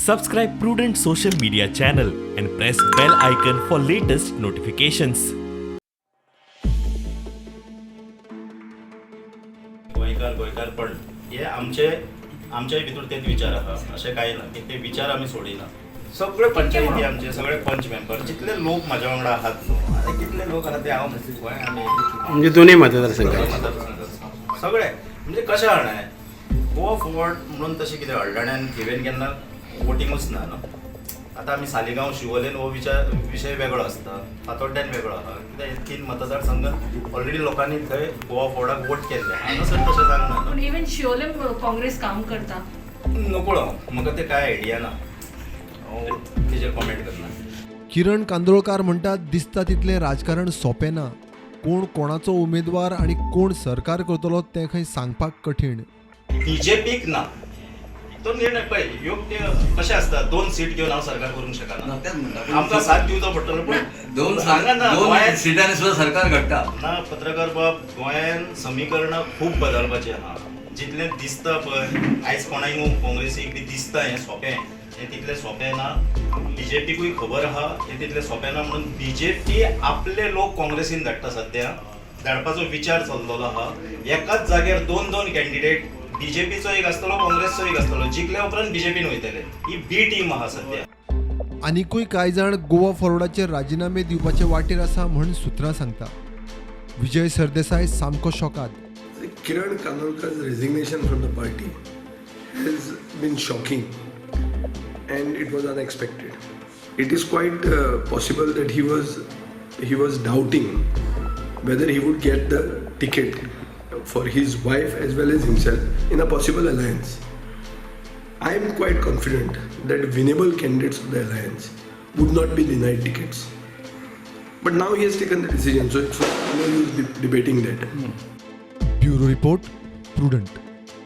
Subscribe Prudent social media channel and press bell icon for latest notifications. गोंयकार गोंयकारपण हे आमचे आमच्याय भितर तेच विचार आहा, अशें कांय ना की ते विचार आमी सोडिना. सगळे पंचायती आमचे सगळे पंच मेंबर जितले लोक म्हाज्या वांगडा आहात न्हू, आनी कितले लोक आहात ते हांव गोंय आमी म्हणजे दोन्ही मतदारसंघात मतदारसंघात सगळे म्हणजे कशें जाणा, गोवा फॉरवर्ड म्हणून तशें कितें हळदण्यान थिवेन केन्ना वोटिंगूच ना न्हू. आतां आमी सालिगांव शिवोलेन हो विचार विशय वेगळो आसता, फातोड्ड्यान वेगळो आहा. कित्याक तीन मतदारसंघात ऑलरेडी लोकांनी थंय गोवा फॉरवर्डाक वोट केल्ले, हांगासर तशें जावंक ना. पूण इवन शिवोलेम काँग्रेस काम करता. नकळो हांव, म्हाका ते कांय आयडिया ना, हांव तेजेर कॉमेंट करना. किरण कांदोळकार म्हणटात, दिसता तितलें राजकारण सोंपें ना. कोण कोणाचो उमेदवार आनी कोण सरकार करतलो तें खंय सांगपाक कठीण. बीजेपीक ना तो निर्णय पळय योग्य कशें आसता. दोन सीट घेवन हांव सरकार करूंक शकना. ना, तेच म्हणटा. आमकां साथ दिवचो पडटलो पूण दोन सांगा ना दोन गोंयांत सिटांनी सुद्दां सरकार घडटा. ना पत्रकार बाब, गोंयान समीकरणां खूब बदलपाचें आहा. जितलें दिसता पळय आयज कोणाक न्हू काँग्रेसीक बी दिसता हें सोंपें, हें तितलें सोंपें ना. बीजेपीकूय खबर आहा हें तितलें सोंपें ना, म्हणून बीजेपी आपले लोक काँग्रेसीन धाडटा. सद्या धाडपाचो विचार चल्लेलो आहा. एकाच जाग्यार दोन दोन कॅन्डिडेट, बीजेपीचो एक आसतलो, काँग्रेसचो एक आसतलो, जिखल्या उपरांत बीजेपीन वयतले. ही बी टीम आहा सद्या. आनिकूय कांय जाण गोवा फॉरवर्डाचे राजिनामे दिवपाचे वाटेर आसा म्हण सुत्रां सांगता. विजय सरदेसाय सामको शॉकाद. Kiran Kandolkar's resignation from the party has been shocking and it was unexpected. It is quite possible that he was doubting whether he would get the ticket for his wife as well as himself in a possible alliance. I am quite confident that winnable candidates of the alliance would not be denied tickets. But now he has taken the decision, so it's no use debating that. Bureau report, Prudent.